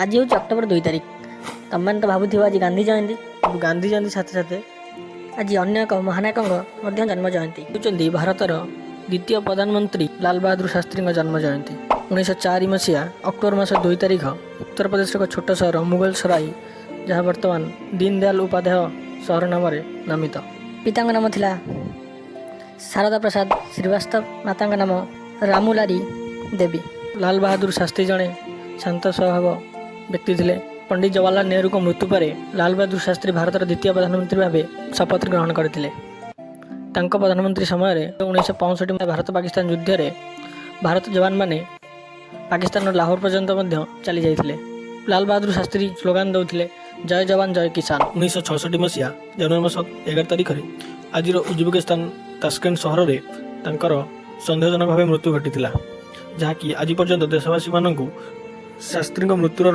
ଆଜି ହେଉଛି ଅକ୍ଟୋବର 2 ତାରିଖ। ତମେମାନେ ତ ଭାବୁଥିବ ଆଜି ଗାନ୍ଧୀ ଜୟନ୍ତୀ। କିନ୍ତୁ ଗାନ୍ଧୀ ଜୟନ୍ତୀ ସାଥେ ସାଥେ ଆଜି ଅନ୍ୟ ଏକ ମହାନାୟକଙ୍କ ମଧ୍ୟ ଜନ୍ମ ଜୟନ୍ତୀ। ହେଉଛନ୍ତି ଭାରତର ଦ୍ୱିତୀୟ ପ୍ରଧାନମନ୍ତ୍ରୀ ଲାଲ ବାହାଦୁର ଶାସ୍ତ୍ରୀଙ୍କ ଜନ୍ମ ଜୟନ୍ତୀ। 1904 ମସିହା ଅକ୍ଟୋବର ମାସ 2 ତାରିଖ ଉତ୍ତରପ୍ରଦେଶର ଏକ ଛୋଟ ସହର ମୁଗଲ ସରାଇ, ଯାହା ବର୍ତ୍ତମାନ ଦୀନଦୟାଲ ଉପାଧ୍ୟାୟ ସହର ନାମରେ ନାମିତ। ପିତାଙ୍କ ନାମ ଥିଲା ଶାରଦା ପ୍ରସାଦ ଶ୍ରୀବାସ୍ତବ, ମାତାଙ୍କ ନାମ ରାମୁଲାରୀ ଦେବୀ। ଲାଲ ବାହାଦୁର ଶାସ୍ତ୍ରୀ ଜଣେ ଶାନ୍ତ ସ୍ୱଭାବ ବ୍ୟକ୍ତି ଥିଲେ। ପଣ୍ଡିତ ଜବାହରଲାଲ ନେହେରୁଙ୍କ ମୃତ୍ୟୁ ପରେ ଲାଲ ବାହାଦୁର ଶାସ୍ତ୍ରୀ ଭାରତର ଦ୍ୱିତୀୟ ପ୍ରଧାନମନ୍ତ୍ରୀ ଭାବେ ଶପଥ ଗ୍ରହଣ କରିଥିଲେ। ତାଙ୍କ ପ୍ରଧାନମନ୍ତ୍ରୀ ସମୟରେ 1965 ଭାରତ ପାକିସ୍ତାନ ଯୁଦ୍ଧରେ ଭାରତ ଯବାନମାନେ ପାକିସ୍ତାନର ଲାହୋର ପର୍ଯ୍ୟନ୍ତ ମଧ୍ୟ ଚାଲି ଯାଇଥିଲେ। ଲାଲ ବାହାଦୁର ଶାସ୍ତ୍ରୀ ସ୍ଲୋଗାନ ଦେଉଥିଲେ, "ଜୟ ଯବାନ, ଜୟ କିଷାନ।" 1966 ମସିହା ଜାନୁଆରୀ ମାସ 11 ତାରିଖରେ ଆଜିର ଉଜବେକିସ୍ତାନ ତାସ୍କେଣ୍ଟ ସହରରେ ତାଙ୍କର ସନ୍ଦେହଜନକ ଭାବେ ମୃତ୍ୟୁ ଘଟିଥିଲା, ଯାହାକି ଆଜି ପର୍ଯ୍ୟନ୍ତ ଦେଶବାସୀମାନଙ୍କୁ ଶାସ୍ତ୍ରୀଙ୍କ ମୃତ୍ୟୁର